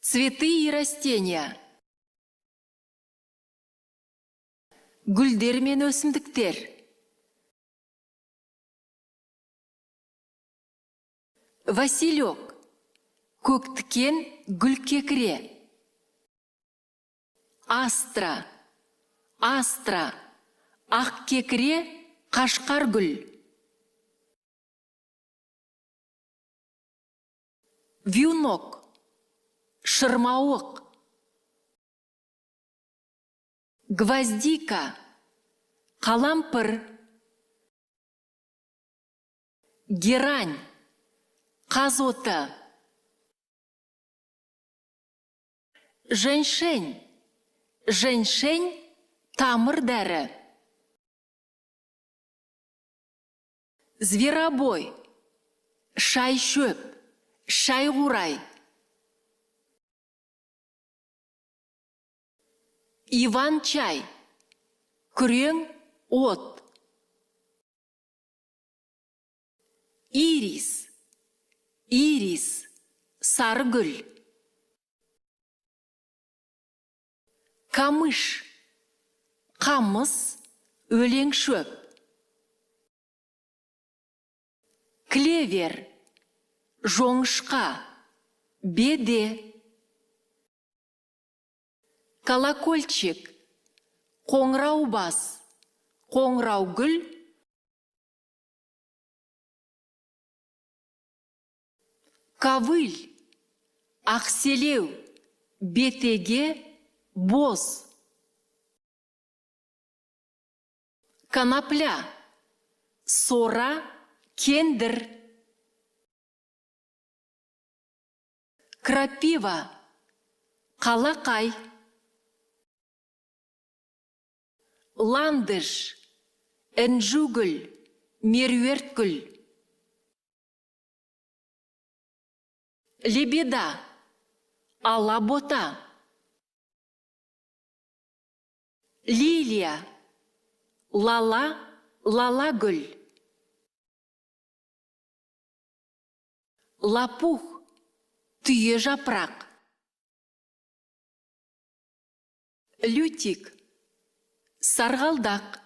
Цветы и растения. Гүлдер мен өсімдіктер. Василек. Көктікен гүлкекіре. Астра. Астра. Ақ кекіре, қашқар гүл. Вьюнок. Шырмауық. Гвоздика. Қалампыр. Герань. Қаз оты. Женьшень. Женьшень тамыр дәрі. Зверобой. Шай шөп, шай қурай. Иван чай. Күрең от. Ирис. Ирис. Сары гүл. Камыш. Қамыс, өлең шөп. Клевер. Жоңышқа. Беде. Колокольчик. Қоңырау бас. Қоңырау гүл. Ковыль. Ақселеу. Бетеге, боз. Конопля. Сора, кендір. Крапива. Қалақай. Ландыш. Інжу гүл, меруерт гүл. Лебеда. Алабота. Лилия. Лала, лала гүл. Лопух. Түйе жапырақ. Лютик. Сарғалдақ.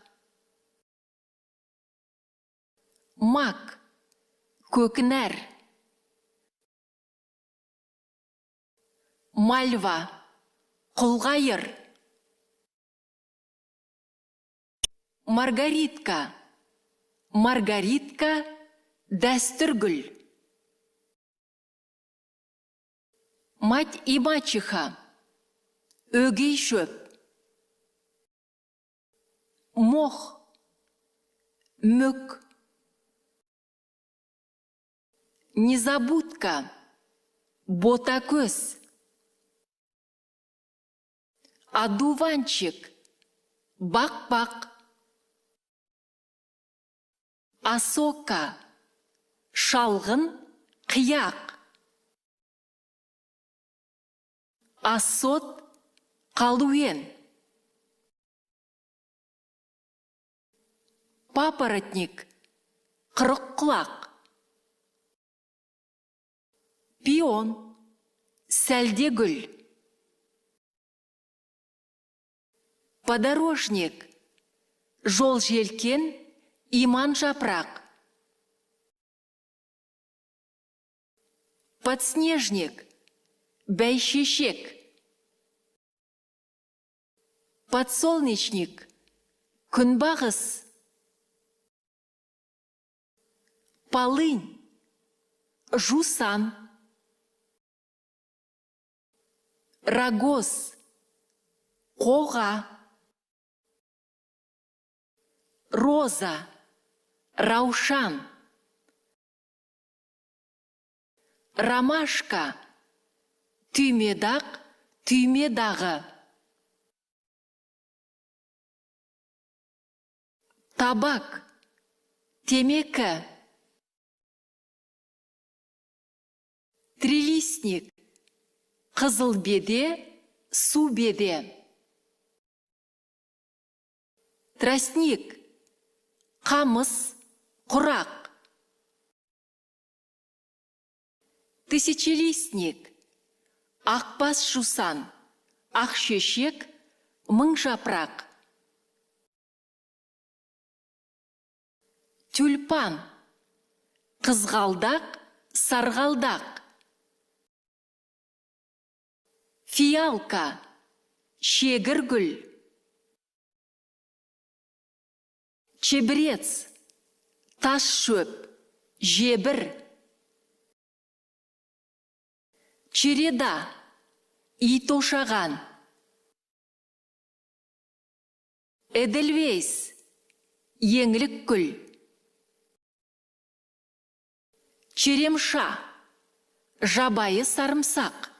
Мак. Көкнәр. Мальва. Құлғайыр. Маргаритка. Маргаритка дәстүр гүл. Мать и мачеха. Өгей шөп. Мох. Мүк. Незабудка. Ботакөз. Одуванчик. Бақ-бақ. Осока. Шалғын, қияқ. Осот, қалуен. Папоротник. Қырық құлақ. Пион. Сәлде гүл. Подорожник. Жол желкен, иман жапырақ. Подснежник. Бәйшешек. Подсолнечник. Күнбағыс. Полынь. Жусан. Рогоз. Қоға. Роза. Раушан. Ромашка. Түймедақ, түймедағы. Табак. Темекі. Трилистник. Қызыл беде, су беде. Тростник. Қамыс, құрақ. Тысячелистник. Ақбас жусан, ақшешек, мың жапырақ. Тюльпан, қызғалдақ, сарғалдақ. Фиалка, шегір гүл. Чебрец, тас шөп, жебір. Череда, ит ошаған. Эдельвейс, еңлік гүл. Черемша, жабайы сарымсақ.